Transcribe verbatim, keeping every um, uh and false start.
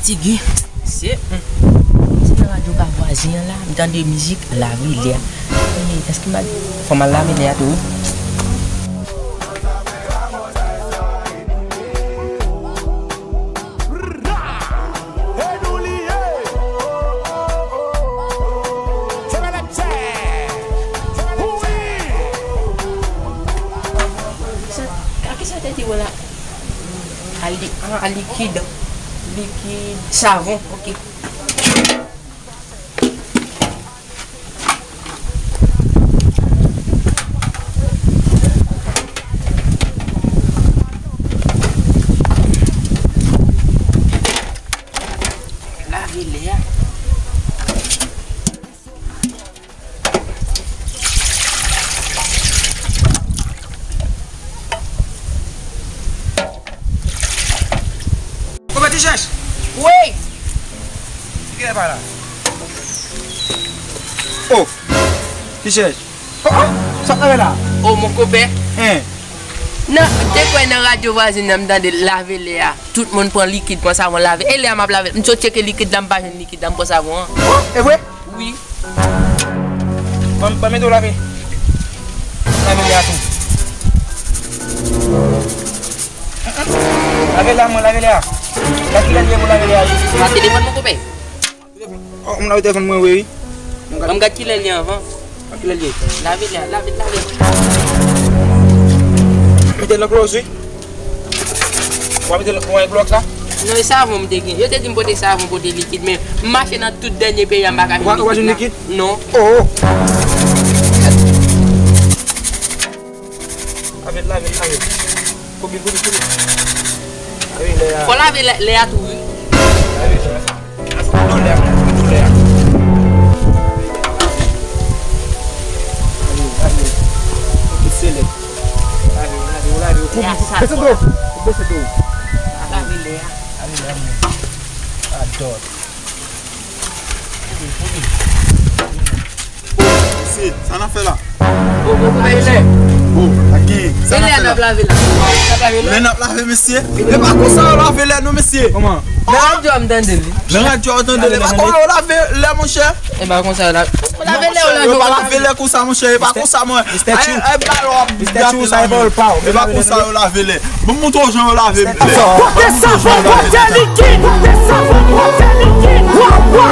Tigi, se, hmm. Se nan radyo pa vwazen an la, m tande mizik lave lè a. E, èske m pa, fò m al lave lè a tou, wi. Sa, a ki sa te di w la? A li-, a, a likid. Likid savon, ok. Lave lè a. Konpè Ti Chèch! Wi! Ki gen pa la? Oh! Ti Chèch! Oh, oh! Sa w ap fè la? Oh, mon konpè. Hein? Nan, m te kwè nan radyo vwazin nan, m tande lave lè a. Tout moun pran likid, pran savon, lave. E lè a m ap lave, m sot tcheke likid la, m pa jwenn likid la, m pran savon an. Oh, e vre? Wi. Ban m, ban m ede w lave. Lave lè a tou. Lave lè a, mwen lave lè a. Gad kilè l ye pou lave lè a, wi. Pa telefòn, mon konpè. Oh, m lave telefòn mwen, wi, wi. Ban m gad kilè l ye anvan. Kilè l ye? Lave lè a, lave, lave. Mete nan klòs, wi. W ap mete nan klòs la? Non, e savon m te gen. Yo te di m pote savon, pote likid, men m mache nan tout dènye peyi a, m pa ka jwenn likid la. Ou pa jwenn likid? Non. Oh! Lave, lave, lave. Koube, koube, koube. Lave lè a. Fò lave lè, lè a tou, wi. Lave lè a. Lave lè a. Lave, lave, lave, lave. Bese do. Bese do. Lave lè a. Lave lè a. Adò. Mesye, sa n ap fè la? Bon, bon, bon, lè. Bon, pa gen. Sa n ap fè la? Lè n ap lave la. Lè n ap lave, mesye. E pa konsa yo lave lè non, mesye. Kòman? Nan radyo a m tande li. Nan radyo a w tande li. E pa konsa yo lave lè, monchè. E pa konsa yo lave. Lave lè, yo pa lave lè konsa, monchè. E pa konsa, mwen. Ay, ay, balon ap gate la. E pa konsa yo lave lè. Ban m montre w jan yo lave lè. Pote savon, pote likid. Pote savon, pote likid. Wa, wa.